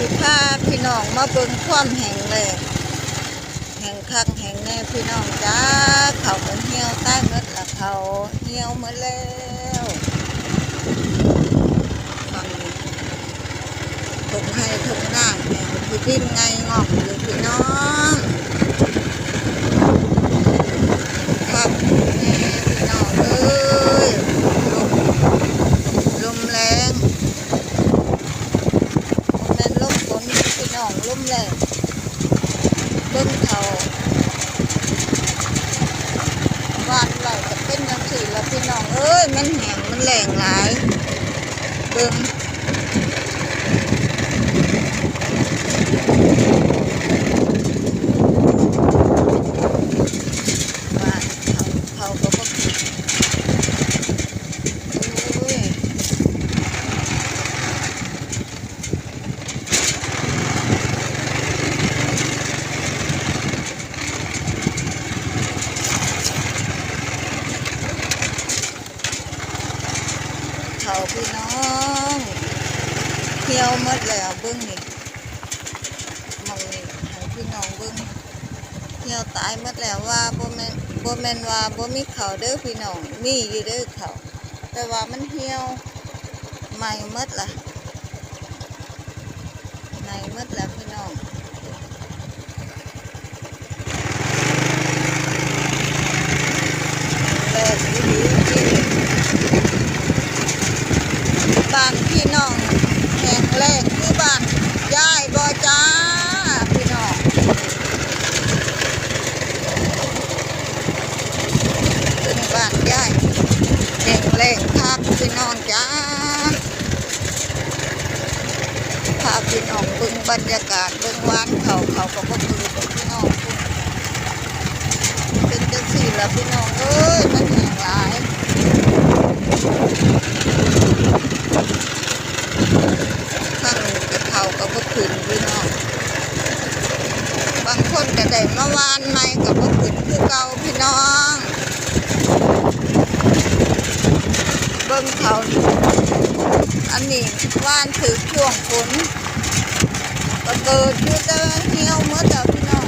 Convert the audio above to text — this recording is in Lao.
ຊິພາພີ່ນ້ອງມາເບິ່ງຄວາມແຫ້ງແລ້ງ ແຫ້ງຄັກແຫ້ງແນ່ພີ່ນ້ອງຈ້າ. ເຂົ້າກໍຫ່ຽວຕາຍໝົດລະ ເຂົ້າຫ່ຽວໝົດແລ້ວ. ຝັ່ງນີ້ທົ່ງໄຮ່ທົ່ງນາແຫ້ງ ທີ່ດິນໄຫງ່ງອກຢູ່ພີ່ນ້ອງ. ຄັກແນ່ພີ່ນ້ອງເອີຍ ລົມ ລົມແຮງ. ບໍ່ແມ່ນລົມຝົນພີ່ນ້ອງ ລົມແຮງ. ເບິ່ງເຂົ້າຫວ່ານໄວ້ກໍເປັນຈັ່ງຊີ້ລະພີ່ນ້ອງເອີຍ ມັນແຫ້ງ ມັນແລ້ງຫຼາຍ. ເບິ່ງ ຫວ່ານເຂົ້າ ເຂົ້າກໍບໍ່ຂຶ້ນ ໂອ້ຍ. ເຂົ້າພີ່ນ້ອງ ຫ່ຽວໝົດແລ້ວ ເບິ່ງນີ້ ໝ່ອງນີ້ໃຫ້ພີ່ນ້ອງເບິ່ງ ຫ່ຽວຕາຍໝົດແລ້ວ. ວ່າບໍ່ແມ່ນ ບໍ່ແມ່ນວ່າບໍ່ມີເຂົ້າເດີພີ່ນ້ອງ ມີຢູ່ເດີເຂົ້າ ແຕ່ວ່າມັນຫ່ຽວ ໄໝ້ໝົດລະ ໄໝ້ໝົດລະພີ່ນ້ອງ. ແລ້ງອີ່ຫຼີ ບ້ານພີ່ນ້ອງແຫ້ງແລ້ງຄືບ້ານຍາຍບໍ່ຈ້າ ພີ່ນ້ອງ? ເປັນບ້ານຍາຍແຫ້ງແລ້ງຄັກພີ່ນ້ອງຈ້າ. ພາພີ່ນ້ອງເບິ່ງບັນຍາກາດ ເບິ່ງຫວ່ານເຂົ້າ ເຂົ້າກໍບໍ່ຄືນພີ່ນ້ອງ ເປັນຈັ່ງຊີ້ລະພີ່ນ້ອງເອີຍ ມັນແຫ້ງຫຼາຍ. ທາງນີ້ກໍເຂົ້າກໍບໍ່ຂຶ້ນພີ່ນ້ອງ ບາງຄົນກໍໄດ້ມາຫວ່ານໃໝ່ກໍບໍ່ຂຶ້ນຄືເກົ່າພີ່ນ້ອງ. ເບິ່ງເຂົ້າ ອັນນີ້ຫວ່ານຖືກຊ່ວງຝົນ ກໍເກີດຢູ່ ແຕ່ວ່າຫ່ຽວໝົດແລ້ວພີ່ນ້